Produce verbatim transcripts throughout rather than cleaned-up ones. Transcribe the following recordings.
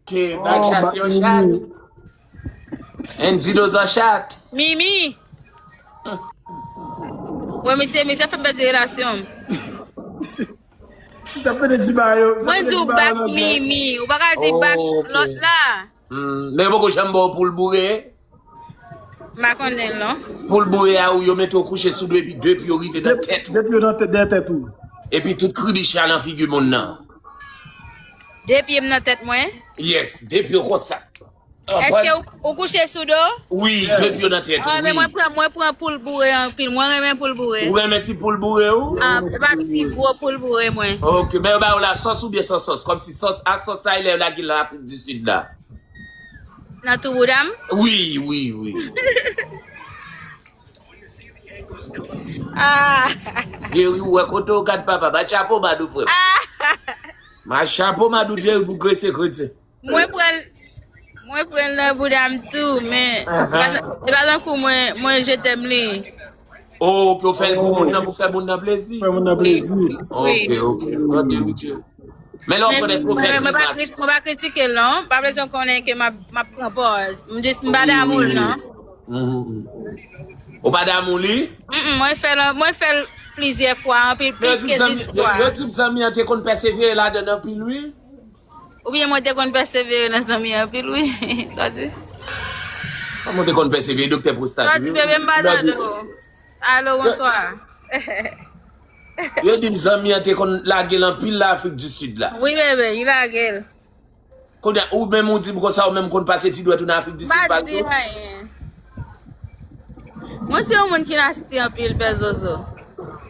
Ok, bag chat yo chat. And dinozò chat. Mimi. Wè, misye, misye fè pèdi relasyon m. Sa pede di ba yo. Mwen di w bag Mimi. Ou pa ka di bag lòt la. Hmm, men yo poko janm ba w poul boure. M pa konnen l non. Poul boure a ou yo mete w kouche sou do epi de pye w rive nan tèt ou. De pye w nan tèt, dèyè tèt ou. Epi tout kribich la nan figi moun nan. De pye m nan tèt mwen? Yes, de pye w konsa. Èske ou, ou kouche sou do? Wi, de pye w nan tèt ou, wi. Ah, men mwen pran, mwen pran poul boure anpil. Mwen renmen poul boure. Ou renmen ti poul boure ou? Ah, e pa ti gwo poul boure mwen. Ok, men yo ba yo la sòs oubyen san sòs? Kòmsi sòs, a sòs sa e lè yo lage l nan Afrik di Sid la. Nan tou bouda m? Wi, wi, wi. Ah! Jerry, ou wè kote w gad papa. Bat chapo Madou, frè m. Ah! Bat chapo Madou, Jerry, pou grese kretyen. Mwen pran l, mwen pran l nan bouda m tou, men e pa tan-, e pa tankou mwen, mwen je t'aime li. Oh, ke w fè l pou moun nan, pou fè moun nan plezi. Fè moun nan plezi. Wi. Ok, ok. Tande wi, Jerry. Men lè w ap pran, èske w fè grimas? Mwen pa kri-, mwen pa kritike l non. Pa vle di w konnen ke m ap, m ap pran pòz. M jis m pa damou l non. Ou pa damou li? Mm, mwen fè l, mwen fè l plizyè fwa, anpil, plis ke dis fwa. Yo di m zanmi an te konn pèsevere ladan l anpil wi. Oubyen mwen te konn pèsevere nan zanmi an anpil wi. Sa w di? Kòman w te konn pèsevere, doktè pwostat wi? Sa w di, bebe, m pa tande w. Alo, bonswa. Yo di m zanmi an te konn lage l anpil nan Afrik di Sid la. Wi, bebe, li lage l. Kounye a, ou menm ou di m konsa, ou menm konn pase ti dwèt ou nan Afrik di Sid pa di w? M pa di anyen. Mwen se yon moun ki nasti anpil, pè Zozo.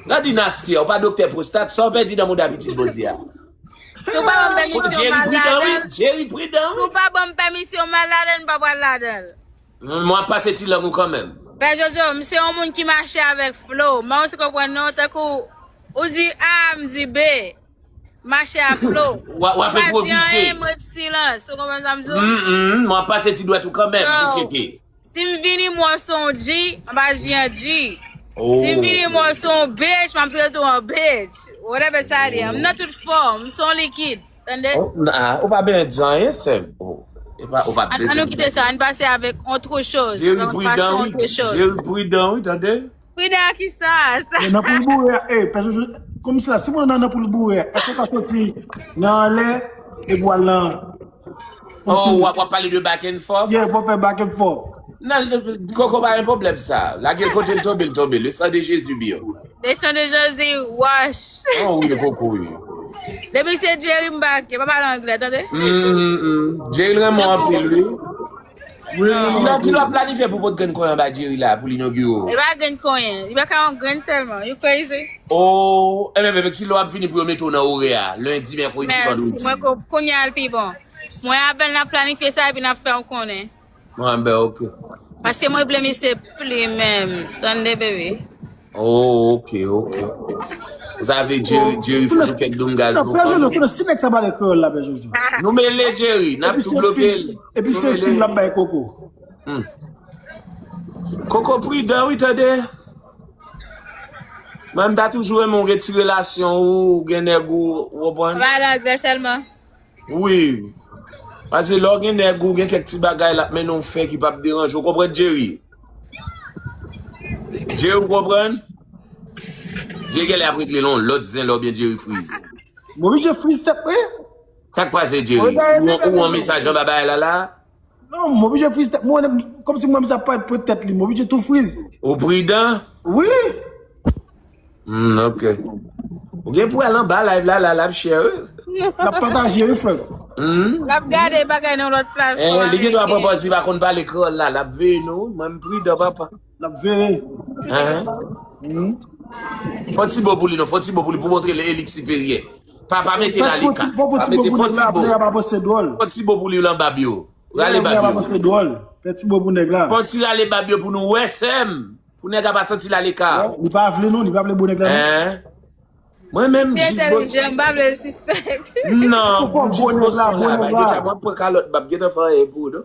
Nan di nasti a, ou pa doktè pwostat, sa w pèdi nan mouda pitit Bondye a? Si w pa ban m pèmisyon, m al ladan l. Jerry pridan, wi. Jerry pridan, wi. Si w pa ban m pèmisyon, m al ladan l, m pa pral ladan l. Mwen ap pase ti lang ou kanmenm. Pè Jojo, m se yon moun ki mache avèk flow. M pa konn si w konprann non, tankou ou di A, m di B. Mache a flow. W ap, w ap enpwovize. M pa di anyen, m ret silans. Ou konprann sa m di w? Mm, mm, mwen ap pase ti dwèt ou kanmenm pou tcheke. Si m vini, m wè w se yon G, m ap aji an G. Si m vini, m wè w se yon bitch, m ap trete w an bitch. Whatever sa ye, m nan tout fòm, m se yon likid. Tande? Oh, ah, ou pa bezwen di anyen, sè m. Oh, e pa, ou pa bezwen. Ann, ann nou kite sa, ann pase avèk autre chose. Jerry pridan, wi. Jerry pridan, wi, tande? Pridan a kisa? Men nan poul boure a, eh, pèsonn, kòmsi la, si mwen nan, nan poul boure a, èske w ka soti nan anlè epi w al nan, kòmsi. Oh, w ap, w ap pale de back and forth? Yeah, w ap fè back and forth. Nan, Koko pa gen pwoblèm sa. Lage l kote l tonbe, l tonbe. Le sang de Jésus, bro. Le sang de Jésus, wash. Oh, wi, Koko, wi. Depi se Jerry m pa, pa pale anglè, tande? Mm, mm, mm. Jerry renmen w anpil, wi. Wi, wi, wi. Kilè w ap planifye pou pot grenn konyen anba Jerry la, pou l inogire w? E pa grenn konyen. Li pa ka yon grenn sèlman. You crazy? Oh, enben, bebe, kilè w ap vini pou yo mete w nan orè a? Lendi, mèkredi, vandredi. Mèsi. Mwen ko-, kounye a l pi bon. Mwen apèn n ap planifye sa epi n ap fè w konnen. Mwen, ben, ok. Paske mwen vle misye pli menm. Tande, bebe. Oh, ok, ok. Sa vle Jerry, Jerry fout nou kèk doum gaz nou. Non, pè Jojo, konnen si nèg sa pale kreyòl la, pè Jojo. Nou mele Jerry, n ap tou bloke l. Epi se fim l ap bay Koko. Hmm. Koko pridan, wi, tande. Mwen, m ta toujou renmen w retire relasyon ou, ou gen nèg ou, ou konprann? Pale anglè sèlman. Wi. Paske lè w gen nèg ou, gen kèk ti bagay l ap mennen w fè ki p ap deranje w. Konprann, Jerry? Jerry, ou konprann? Jerry genlè ap regle l yon lòt zen lè w byen Jerry friz. M oblije friz tèt mwen. Sa k pase, Jerry? Ou, ou yon mesaj anba bagay la la? Non, m oblije friz tèt mwen, kòmsi mwen menm sa pa pran tèt li, m oblije tou friz. Ou pridan? Wi. Hmm, ok. Ou gen pou al anba live la, la, l ap share. L ap pataje, wi, frè m. Hmm. L ap gade bagay nan lòt platfòm. Eh, li gen dwa pran pòz li pa konn pale kreyòl la, l ap veye nou, mwen m pridan, papa. L ap veye. Hein? Hmm. Fò ti bo pou li, non, fò ti bo pou li, pou montre l elik siperyè. Pa, pa mete l aleka. Fò, fò, fò ti bo pou nèg la, pou nèg la pa panse dwòl. Fò ti bo pou li l anba byo. Rale bab yo. Fè ti bo pou nèg la. Fò ti rale bab yo pou nou wè, sè m. Pou nèg la pa santi l aleka. Li pa vle non, li pa vle bo nèg la non. Hein? Mwen menm, m jis bo-, entèlijan, m pa vle sispèk. Non, m jis Boston la, bay, deja, mwen pran kalòt bab, gentan fè anyen pou ou, non.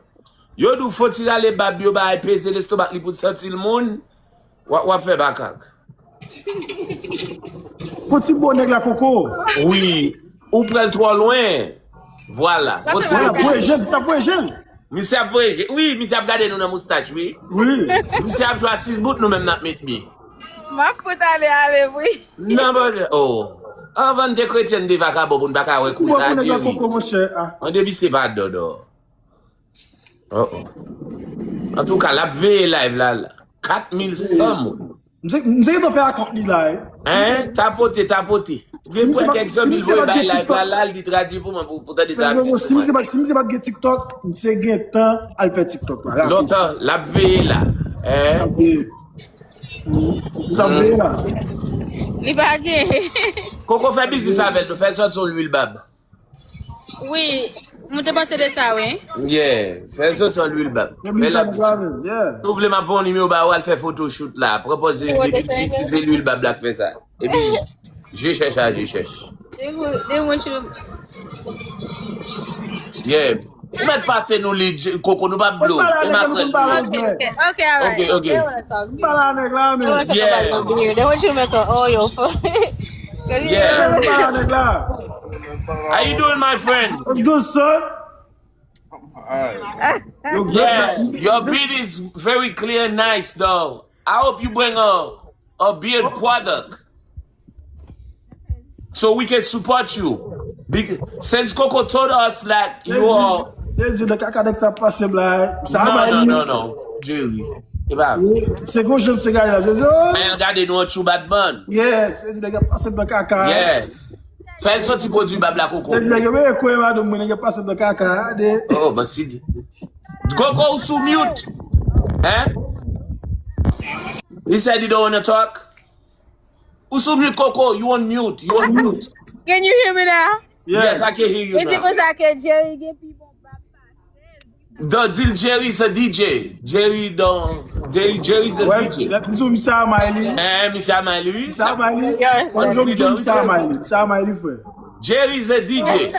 Yo di w fò ti rale bab yo, bay, peze lestomak li pou l santi l moun. W ap, w ap fè makak. Fò ti bo nèg la, Koko. Wi, ou pran l twò lwen. Vwala. Sa voye jèn, sa voye jèn. Misye ap voye jèn. Wi, misye ap gade nou nan moustach, wi. Wi. Misye ap jwe a sis bout, nou menm n ap met mi. M ap fout ale, ale, wi. Non, bon, oh. Anvan n te kretyen, n te vakabon pou n pa ka wè kousa Jerry. An depi se pa dòdò. Oh, oh. Antouka, l ap veye live la, la. Kat mil san moun. M se, m se gentan fè akont li la, eh. Hein? Tapote, tapote. Gen pou kèk zanmi l voye bay live la, la, l di tradui pou mwen pou, pou tande sa ap di sou mwen. Si misye pa, si misye pa t gen TikTok, m se gentan al fè TikTok la. Lontan, l ap veye la. Hein? L ap veye. L ap veye la. Li pa gen. Koko fè biznis avè l, nou fè l sòti yon lwil bab. Wi, mwen te panse de sa, wi. Yeah, fè l sòti an lwil bab. Fè l abitye. Si w vle, m ap voye yon nimewo ba ou, al fè photoshoot la. Pran pòz de, de, de, itilize lwil bab la k fè sa. Epi, je chèch a, je chèch. They will, they want you to Yeah. Ou mèt pase nou li, Koko, nou p ap blow. E m ap pran li. Ok, ok, alright. Ok, ok. They wanna talk to you. They want to talk about your beard. They want you to make an oil for it. Yeah. How you doing, my friend? What's good, son? Yo, yeah, your beard is very clear and nice, though. I hope you bring a, a beard product so we can support you. Because since Coco told us, like, you all. Yo di nan kaka nèg sa pase m la. Sa a bay li. Non, non, non, non. Jerry. E pa. Se gon jan se gade la. Se di, oh. Men gade nou an true bad man. Yeah, se di nèg ap pase m nan kaka. Yeah. Fè l soti pwodui bab la, Koko. Se di nèg yo, men kwe madanm mwen, nèg ap pase m nan kaka. Gade. Oh, but see. Koko, ou sou mute. Hein? He said he don't wanna talk. Ou sou mute, Koko. You on mute. You on mute. Can you hear me now? Yes, I can hear you now. Is it 'cause I can Jerry get people baptized? Don, di l Jerry is a D J. Jerry don, Jerry, Jerry is a D J. Misye a Miley. Eh, misye a Miley, wi. Misye a Miley. Bonjou, misye a Miley. Misye a Miley, frè. Jerry is a D J.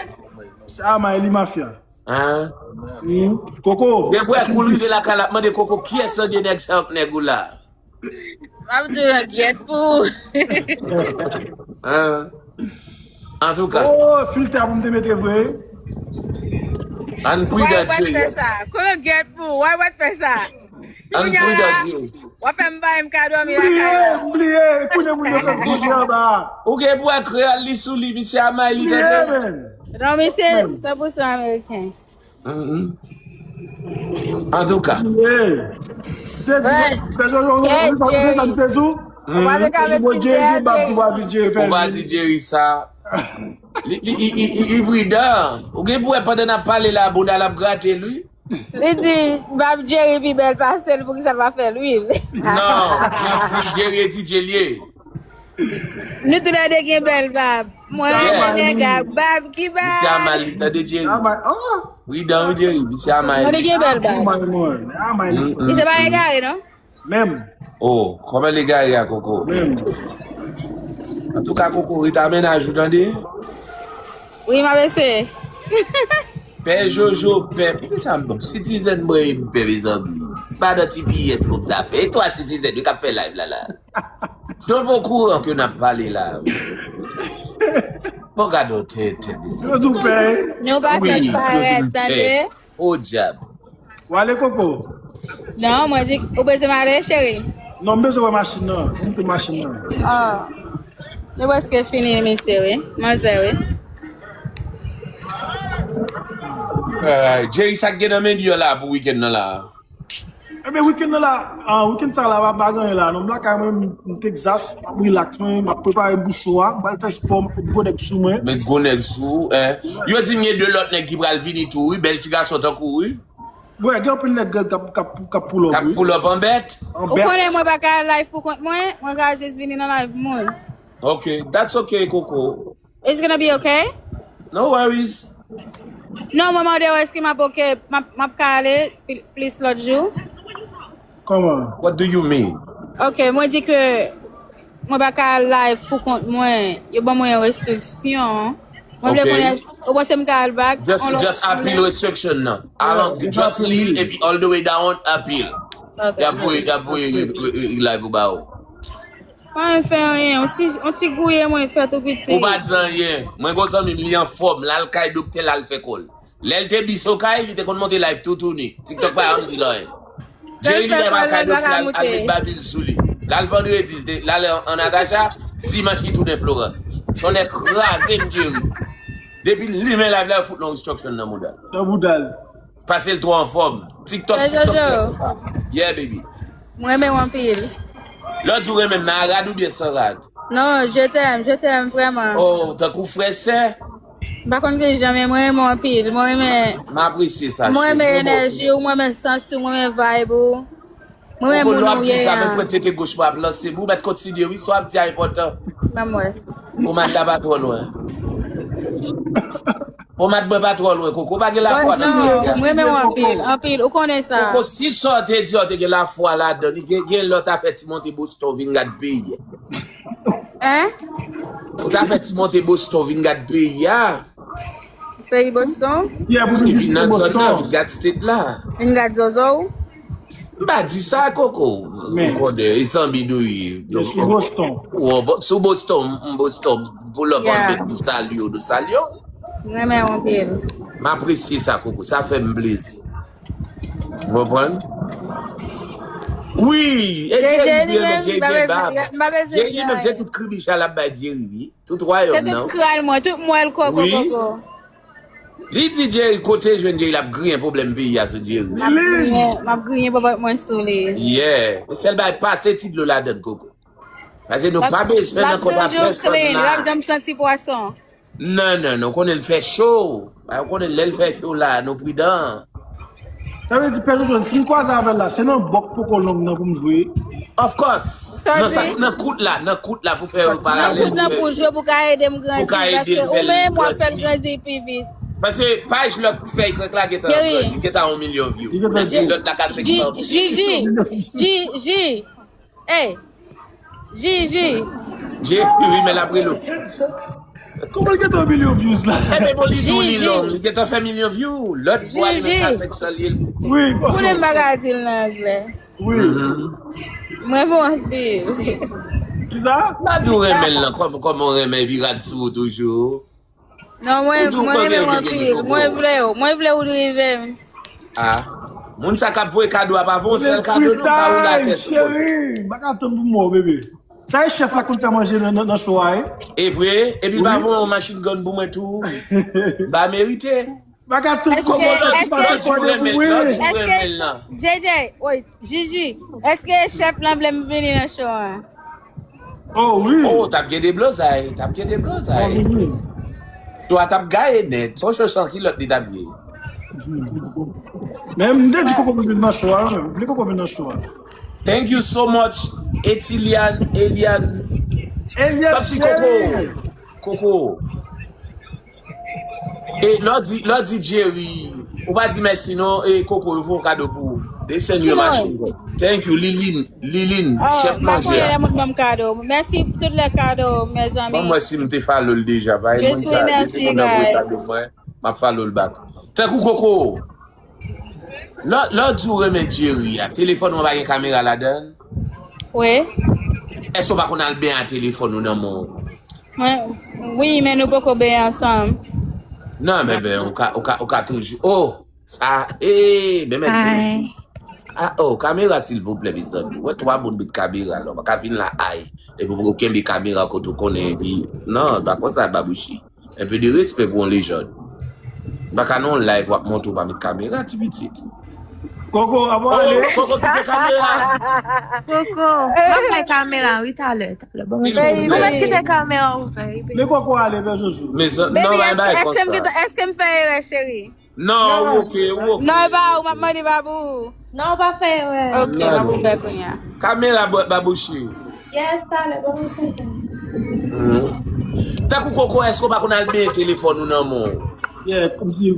Misye a Miley mafya. Hein? Koko. Depi wè kou l rive lakay la, ap mande Koko kiyès nan de nèg sa yo k nèg ou la. M ap di w yon gyèt pou ou. Hein? Antouka. Oh, filtè pou m te mete vre. Ann pridan, Jerry. Konnen gyèt pou ou, why w ap fè sa? Ann pridan, Jerry. W ap fè m bay m ka dòmi lakay la. M bliye, m bliye. Kounye moun yo fè m bouji anba. Ou gen pou wè kreyòl li sou li, misye a Miley, tande? Non, misye san pou san ameriken. Antouka. Se di, pèsonn yo, yo, yo, yo, yo, yo, yo, ou pa te ka met filtè a Jerry. Ou pa di Jerry sa. Li, li, li, li, li, li pridan. Ou gen pou wè pandan n ap pale la, bouda l ap grate l, wi. Li di, bab Jerry pi bèl pase l, poukisa l pa fè lwil? Non, di, di Jerry e D J l ye. Nou toulède gen bèl bab. Mwen, nèg ak bab, ki bab? Misye a Miley, tande Jerry. Pridan, wi, Jerry, misye a Miley. Nou gen bèl bab. Li te pa egare, non? Menm. Oh, kòman l egare a, Koko? Menm. Antouka, Koko, rete a mennaj ou, tande? Wi, m ap eseye. Pè Jojo, pè, poukisa m bon? Citizen mwen, m pè, mezanmi. Madan T P S pou m ta pè. E twa Citizen, wi, k ap fè live la, la. Don, m okouran ke n ap pale la. Bon, gade yon tenten, mezanmi. Yo tou pè. Nou pa fè parèt, tande. O dyab. W ale, Koko? Non, mwen di, ou bezwen m ale, cheri? Non, m bezwen wè machin nan. M te machin nan. Ah. Nou prèske fini, mesye, wi. Manzè, wi. Eh, Jerry, sa k gen nan meni an la pou wikenn nan la? Ebyen, wikenn nan la, ah, wikenn sa la, pa, pa gen anyen la. Non, m lakay mwen, m, m Texas, m ap relax, mwen, m ap prepare bouch ou a, m pral fè spò, m ap met gwo nèg sou mwen. Met gwo nèg sou ou, eh. Yo di m gen de lòt nèg ki pral vini tou, wi, bèl ti gason tankou ou, wi. Wi, gen anpil nèg k ap, k ap, k ap pull up, wi. K ap pull up an bèt. Ou konnen mwen pa ka live pou kont mwen, mwen ka jis vini nan live moun. Ok, that's ok, Koko. It's gonna be okay? No worries. Non, mwen mande w èske m ap ok, m ap, m ap ka ale pli-, plis lòt jou. Kòman? What do you mean? Ok, mwen di ke mwen pa ka live pou kont mwen. Yo ban mwen yon restriksyon. Mwen vle konnen, ou panse m ka al back? Just, just appeal restriction nan. Al, just leave epi all the way down, appeal. Ok. Y ap voye, y ap voye, eh, eh, eh, live ou ba ou. Pa m fè anyen, yon ti, yon ti gouye mwen fè tou piti. Ou pa di anyen. Mwen gon zanmi m, li anfòm, l al kay doktè, l al fè kò l. Lè l te bis okay, li te konn monte live toutouni. TikTok pa janm di l anyen. Jerry li menm al kay doktè, al, al met badil sou li. L al vandredi, l te, l al an, an Natacha, dimanch li tounen Florans. Tonnè kraze m Jerry. Depi l limen live la, yo fout l yon restriction nan mouda l. Nan bouda l. Paske l twò anfòm. TikTok, TikTok. Yeah, baby. Mwen renmen w anpil. Lòt jou renmen m nan rad oubyen san rad? Non, je t'aime, je t'aime vrèman. Oh, tankou frè sè. M pa konn ki jan, men mwen renmen w anpil. Mwen renmen. M apresye sa, cheri. Mwen renmen enèji w, mwen renmen sans ou, mwen renmen vibe ou. Mwen renmen moun ou ye a. Ou konn lè w ap di sa, men pwent tete goch mwen ap lanse m. Ou mèt kontinye, wi, sa w ap di a enpòtan. Ban m wè. Ou mèt la pa twò lwen. Ou mèt mwen pa twò lwen, Koko. Ou pa gen lafwa nan sa w ap di a. Mwen renmen w anpil, anpil. Ou konnen sa. Koko, si sa w te di a, w te gen lafwa ladan li, gen, gen lè w ta fè ti monte Boston vin gad peyi a. Hein? Ou ta fè ti monte Boston vin gad peyi a. Peyi Boston? Yeah, pou vin vizite Boston. Vin gad state la. Vin gad zozo w? M pa di sa, Koko. Ou konnen, e zanmi nou ye. Donk, sou Boston. Sou Boston, m Boston. Pull up on me, m salye w, nou salye w. M renmen w anpil. M apresye sa, Koko. Sa fè m plezi. Ou konprann? Wi, e Jerry ki renmen Jerry gen bab. Jerry li menm se tout kribicha l ap bay Jerry, wi. Tout wayòm nan. Se tout kran mwen, tout mwèl koko koko. Li di Jerry kote jwenn Jerry l ap griyen pwoblèm peyi a sou Jerry. M ap griyen, m ap griyen bòbòt mwen sou li. Yeah. Sèl bagay pase ti dlo ladann koko. Paske nou pa bezwen nan kontak pèsòn la. L ap janm santi pwason. Non, non, non, ou konnen l fè cho. Ou konnen lè l fè cho la, nou pridan. Sa vle di Pè Jojo, si m kwaze avè l la, se nan bòk poko long nan pou m jwe. Of course. Nan sa, nan kout la, nan kout la pou fè yo paralèl. Nan kout la pou jwe, pou ka ede m grandi. Paske ou menm w ap fè l grandi pi vit. Paske paj lòt fèy krèk la gentan ap grandi, gentan yon milyon view. Lòt la ka senk san mil. Jiji, Jiji, Jiji. Ey! Jiji! Jiji, wi, men l ap rele w. Kòman l gentan yon milyon views la? Ebyen bon, li di w li long, li gentan fè milyon view. Lòt bwa li menm sa senk san l ye, l poko. Wi, bon. Konnen m pa ka di l nan anglè. Wi. Mwen bon anpil. Kisa? Pa di w renmen l nan kòm, kòm w renmen epi rad sou ou toujou. Non, mwen, mwen renmen w anpil. Mwen vle w. Mwen vle w rive m. Ah. Moun sa k ap voye kado a pa voye yon sèl kado non, pa woule atè sou kò l. Cheri, m pa ka tann pou m wè w, bebe. Sa e chèf la konn fè manje nan, nan, nan cho a, wi. E vre? Epi l pa voye yon machine gun pou mwen tou? M pa merite? M pa ka tann pou m wè w. Kòman lòt jou pa tann pou mwen? Lòt jou renmen l nan. J J, woy, Jiji, èske chèf lan vle m vini nan cho a? Oh wi. Oh, t ap gen deblozay, t ap gen deblozay. Cho a t ap gaye nèt. Se yon cho san kilòt li t ap ye. Men m te di Koko vin nan cho a, m vle Koko vin nan cho a. Thank you so much, Etilian, Elian. Elian, kòmsi Koko. Koko. E lè w di, lè w di Jerry, ou pa di mèsi non, e Koko, yo fè yon kado pou ou. They send you a machine gun. Thank you, Liline, Liline, chèf manje a. Mwen pa konnen lè moun ban m kado. Mèsi pou tout lè kado, mezanmi. Ban m wè si m te follow l deja, paske moun sa, depi moun nan voye kado mwen, m ap follow l back. Tankou Koko, Lè, lè w di w renmen Jerry a, telefòn ou an pa gen kamera ladan l? Wi. Èske w pa konn al benyen ak telefòn ou nan men w? Mwen, wi, men nou poko benyen ansanm. Non, men, men, ou ka, ou ka, ou ka toujou. Oh! Sa, hey, men, men, men. Ah, oh, kamera, silvouplè, mezanmi. Wè, twa moun met kamera la, ou pa ka vin la, ay. Epi ou kenbe kamera kote ou konnen, epi, non, pa konsa, Babouchi. Un peu de respect pou yon lejand. M pa ka nan yon live w ap monte w pa met kamera, ti pitit. Koko, avan ale. Koko, kite kamera. Koko, m ap bay kamera wi talè, talè. Bon, mèsi. Ou mèt kite kamera ouvè wi, baby. Men Koko ale, men Jojo. Mezanmi, non, bay bay konsa. Èske m fè erè, cheri? Non, ou oke, ou oke. Non, e pa ou, m ap mande Babou. Non, ou pa fè erè. Oke, m ap ouvè kounye a. Kamera Babouchi. Yes, talè, ban mwen senk an. Tankou Koko, èske w pa konn al benyen telefòn ou nan men w? Yeah, kòmsi.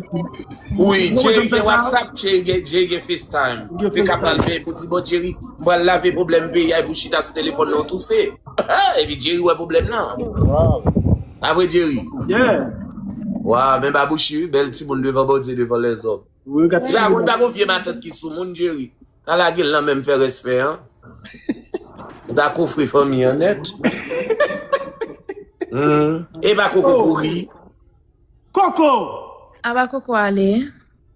Wi, Jerry gen WhatsApp, Jerry gen, Jerry gen FaceTime. Ou te ka pral benyen pou di, bon, Jerry, m pral lave pwoblèm peyi a, epi w chita sou telefòn nan, w touse. Epi Jerry wè pwoblèm nan. Pa vre, Jerry? Yeah. Waw, men Babouchi, wi, bèl timoun devan Bondye, devan lèzòm. Wi, gad ti. Dragon pa gon vye matant ki sou moun, Jerry. Ka lage l nan men m fè respè an. Ou ta kofre fanmi an nèt. Hmm. E pa Koko kouri. Koko! Aba Koko ale.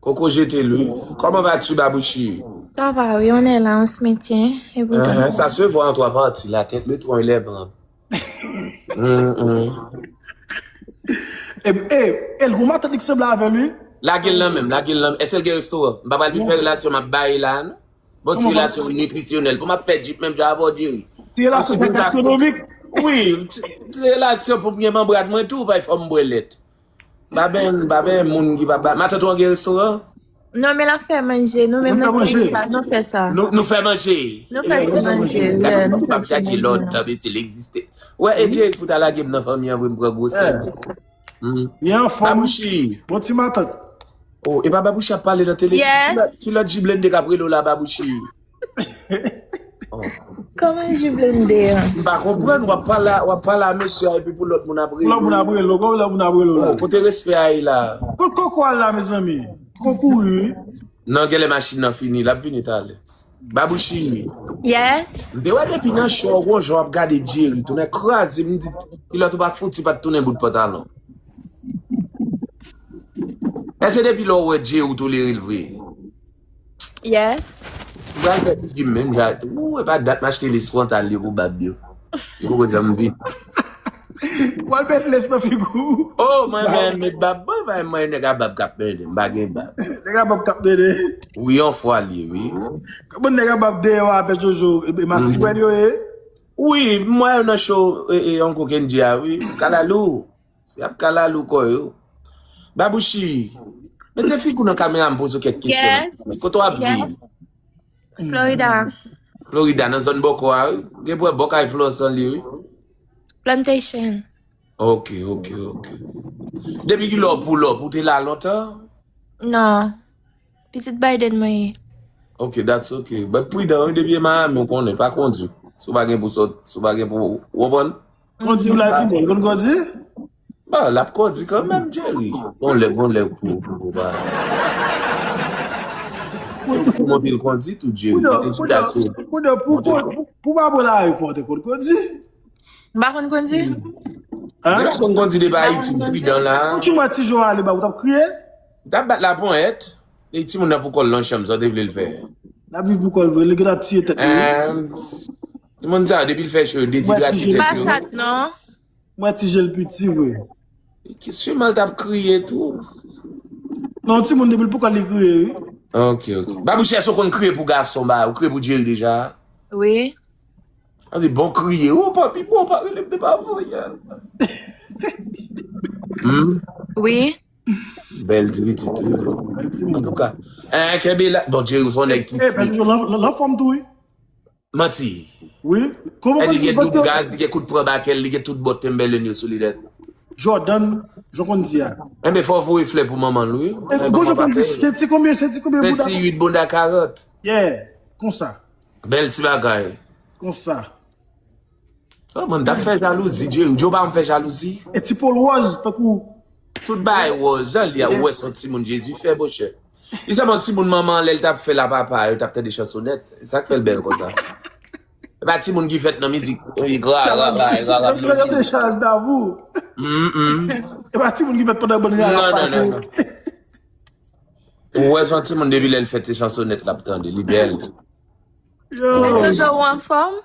Koko jete l wi. Comment vas-tu, Babouchi? Ça va, oui, on est là, on se maintient. Et vous? Uh-huh. Ça se voit en toi parti, la tête, le tronc et les bras. Mm, mm. E, e, e l gon matant li ki sanble avè l wi. Lage l nan menm, lage l nan. Èske l gen restoran? M pa pral vin fè relasyon m ap bay la non. Bon ti relasyon nitrisyonèl. Pou m ap fè jip menm jan avè w Jerry. Ti relasyon gastronomik. Wi, ti relasyon pou m gen manbrad mwen tou, bay fò m bwè lèt. Baben, baben, moun ki pa ba. Matant ou an gen restoran? Non, men l ap fè manje. Nou menm nan fanmi pa, nou fè sa. Nou, nou fè manje. Nou fè ti manje. Yeah, nou fè ti manje. Lòt tanbe si l egziste. Wè, e Jerry pou ta lage m nan fanmi an vre m pran gwosè. Li anfòm. Babouchi. Bon ti matant. Oh, e pa Babouchi ap pale nan tele. Yes. Ti lòt Jiblende k ap rele w la, Babouchi. Kòman Jiblende an? M pa konprann, w ap pale, w ap pale a mesye a epi pou lòt moun ap rele. Lòt moun ap rele, lòt moun ap rele la. Oh, kote respè a ye la? Kot Koko al la, mezanmi? Koko kouri wi. Non, genlè machin nan fini, l ap vini talè. Babouchi. Yes. M te wè depi nan show gon jan w ap gade Jerry, tounen kraze, m di, pilòt ou pa fouti pa t tounen bout pantalon. Èske depi lè w wè Jerry ou tolere l vre? Yes. M pral fè figi m menm jan. Ou, e pa dat m achte les frontal yo pou bab yo. Yo poko janm vin. W al met les nan figi w. Oh, mwen menm met bab. Mwen, mwen, mwen, nèg a bab k ap mennen. M pa gen bab. Nèg a bab k ap mennen. Wi, yon fwa li, wi. Kòman nèg a bab deyò a pè Jojo? E, e masikwèl yo ye? Wi, m wè yo nan show, e, e, Oncle Kendji a, wi. Kalalou. Y ap kalalou kò yo. Babouchi, mete figi w nan kamera m poze w kèk kesyon. Kote w ap viv? Florida. Florida, nan zòn bòkò a, wi. Gen pou wè bò kay Florence an li, wi. Plantation. Ok, ok, ok. Depi ki lè w pull up, ou te la lontan? Non. Pitit Biden mwen ye. Ok, that's ok. But pridan, wi, depi e Miami, ou konnen, pa kondi. Si w pa gen pou sot, si w pa gen pou, ou konprann? Kondi w la ki bò, konn kondi? Bon, l ap kondi kanmenm, Jerry. Gon lè, gon lè pou, pou, pou, ba. Pou monte l kondi tou, Jerry. Monte sou daso. Pou, pou, pou, pou ba bò la, fò te konn kondi. M pa konn kondi. Li pa konn kondi depi Ayiti, pridan la. Ou ti wè ti Joe ale ba, ou t ap kriye? M t ap bat laponyèt. E timoun nan pou kò l nan chanm, sa w te vle l fè? L ap viv pou kò l vre, li gen ap tiye tèt li. Timoun sa, depi l fè cho, yo dezidrate tèt yo. Pa sat, non. Mwen ti je l piti vre. Siman l t ap kriye tou. Non, timoun depi l pou kò l li kriye, wi. Ok, ok. Babouchi, èske w konn kriye pou gason, ba, ou kriye pou Jerry deja? Wi. Sa se bon kriye. Ou pa pi bon, pa rele m de pa voye. Hmm? Wi. Bèl ti pitit, wi. Antouka. Eh, kenbe la. Bon, Jerry, ou se yon nèg ki Eh, Pedro, l an- l an- l anfòm tou, wi. Manti. Wi. Kòman Li gen Pedro doub gaz, li gen kout pran bakèl, li gen tout bòt Timberland yo sou li nèt. Jordan, jan konn di a. Enben, fò w voye flè pou manman l, wi. E gon jan konn di, senti konbyen, senti konbyen bouda. Venntuit bonda karant. Yeah, konsa. Bèl ti bagay. Konsa. Oh, mwen, m t ap fè jalouzi, Jerry. Ou pa m fè jalouzi. E ti pòl wòz, tankou. Tout bagay wòz, jan li a, ou wè se yon timoun Jezi fè, monchè. Li sèlman timoun manman an, lè l t ap fè la papa, yo t ap tande chansonèt. E sa k fè l bèl konsa. E pa timoun ki fèt nan mizik. Wi, gra, gra, gra, gra, gra, Yo te chaz davou. Mm, mm. E pa timoun ki fèt pandan bann rara Non, non, pase. non, non. Ou wè se yon timoun depi lè l fèt se chansonèt l ap tande, li bèl. Yo. Toujou ou anfòm?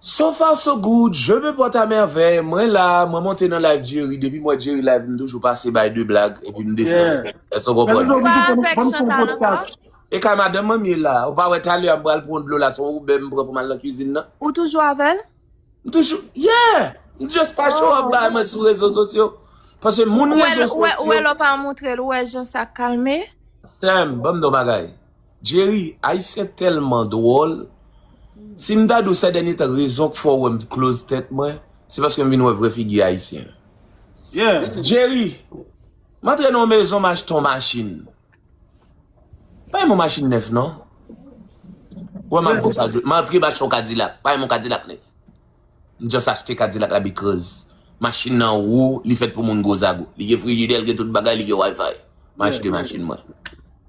So far so good, je me porte à merveille. Mwen la, mwen monte nan live Jerry. Depi mwen Jerry live, m toujou pase bay de blag epi m desann. Yeah. Èske w konprann? Mwen toujou Pa fòn- avèk fòn- fòn Chantal ankò? podcast. E kay madanm mwen m ye la. Ou pa wè talè a m pral pran dlo la, se yon woubè m pran pou m al nan kwizin nan. Ou toujou avè l? M toujou, yeah! M just pa show up bay mwen sou rezo sosyo. Paske moun Ou wè rezo l- ou wè- ou wè sosyo. Lè w pa montre l, ou wè jan sa kalme? Sèm, ban m di w bagay. Jerry, Ayisyen tèlman dwòl. Si m ta di w sè dènye tan, rezon k fè w wè m close tèt mwen, se paske m vin wè vrè figi Ayisyen. Yeah. Jerry, m antre nan yon mezon, m achte yon machin. Pa yon machin nèf, non. Wè, m ap di sa, m antre, m achte yon Cadillac. Pa yon Cadillac nèf. M just achte Cadillac la because machin nan wo, li fèt pou moun gwo zago. Li gen frijidè, li gen tout bagay, li gen Wi-Fi. M achte machin mwen.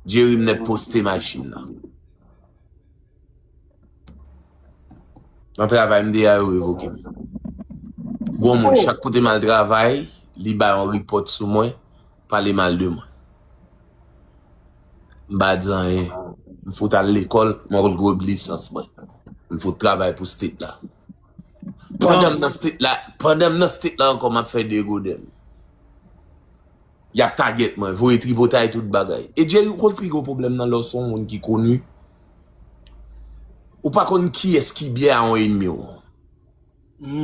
Jerry m nèk poste machin nan. Nan travay m te a, yo revoke m. Gwo moun, chak kote m al travay, li bay yon report sou mwen, pale mal de mwen. M pa di anyen. M fout al lekòl, m al gwo lisans mwen. M fout travay pou state la. Pandan m nan state la, pandan m nan state la ankò, m ap fè degoden m. Y ap target mwen, voye tripotay, tout bagay. E Jerry, ou konn pi gwo pwoblèm nan lè w se yon moun ki koni. Ou pa konn kiyès ki byen a yon ennmi w.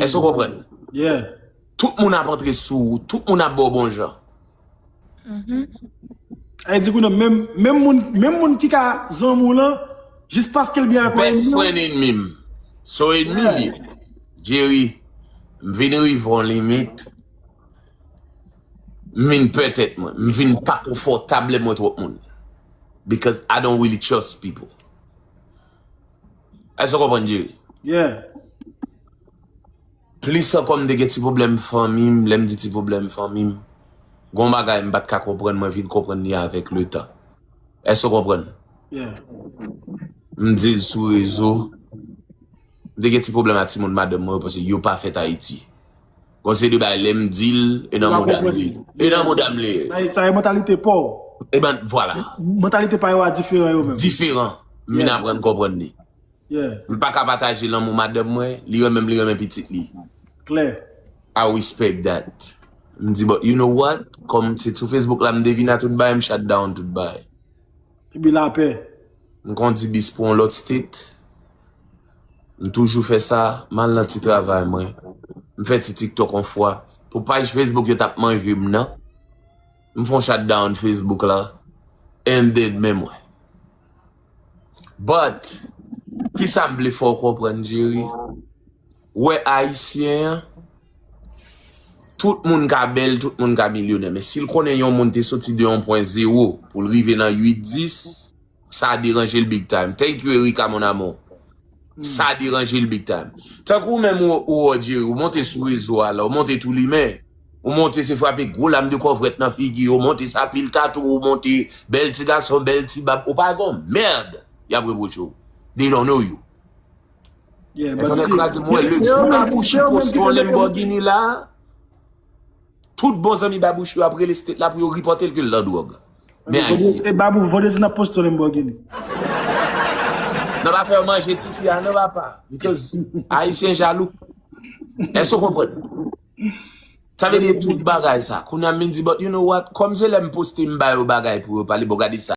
Èske w konprann? Yeah. Tout moun ap antre sou ou, tout moun ap ba w bon jan. Ay di kounye menm menm moun menm moun ki ka zanmi w lan, jis paske l byen avèk yon Best ennmi w. Friend ennmi m. Se yon ennmi li ye. Jerry, m vin rive yon limit. M vin pè tèt mwen. M vin pa konfòtab lè m wè twòp moun. Because I don't really trust people. Èske w konprann, Jerry? Yeah. Plis ankò, m te gen ti pwoblèm fanmi m. Lè m di ti pwoblèm fanmi m, gon bagay m pa t ka konprann, mwen vin konprann li avèk letan. Èske w konprann? Yeah. M di l sou rezo. M te gen ti pwoblèm ak timoun madanm mwen yo, paske yo pa fèt Ayiti. Gon seri de bagay, lè m di l, e nan mouda m li. E nan mouda m li. Sa e, sa e mantalite pa w. E ben, vwala. Mantalite pa yo a diferan yo menm. Diferan. M vin aprann konprann li. Yeah. M pa ka pataje lanmou madanm mwen, li renmen m, li renmen pitit li. Klè. I respect that. M di, but you know what? Kòm se sou Facebook la m te vin a tout bagay, m shut down tout bagay. Epi lapè. M kondi bis pou yon lòt state. M toujou fè sa, m al nan ti travay mwen. M fè ti TikTok yon fwa. Pou paj Facebook yo t ap manje m nan. M fè yon shut down Facebook la. And then men mwen. But, kisa m vle fè w konprann, Jerry? Ou wè Ayisyen an, tout moun ka bèl, tout moun ka milyonè. Men si l konnen yon moun te soti de yon pwen zewo pou l rive nan uit, dis, sa deranje l big time. Thank you, Erika, mon amour. Sa deranje l big time. Tankou ou menm ou, ou, Jerry, ou monte sou rezo a la, ou monte tou limen. Ou monte se frape gwo lam de kòvrèt nan figi, ou monte sa pil tatou, ou monte bèl ti gason, bèl ti bab, ou pa gon mèd y ap repwoche w. They don't know you. Yeah, Enternet la di mwen, le jou Babouchi poste yon Lamborghini la, tout bon zanmi Babouchi yo ap rele state la pou yo ripòte l ke l nan dwòg. Men Ayisyen. E Babou, vandredi n ap poste Lamborghini. Nan pa fè yo manje tifi a, non, papa. Because Ayisyen jalou. Èske w konprann? Sa vle di tout bagay sa. Kounye a m vin di, but you know what? Kòm se lè m poste m ba yo bagay pou yo pale, bon, gade sa.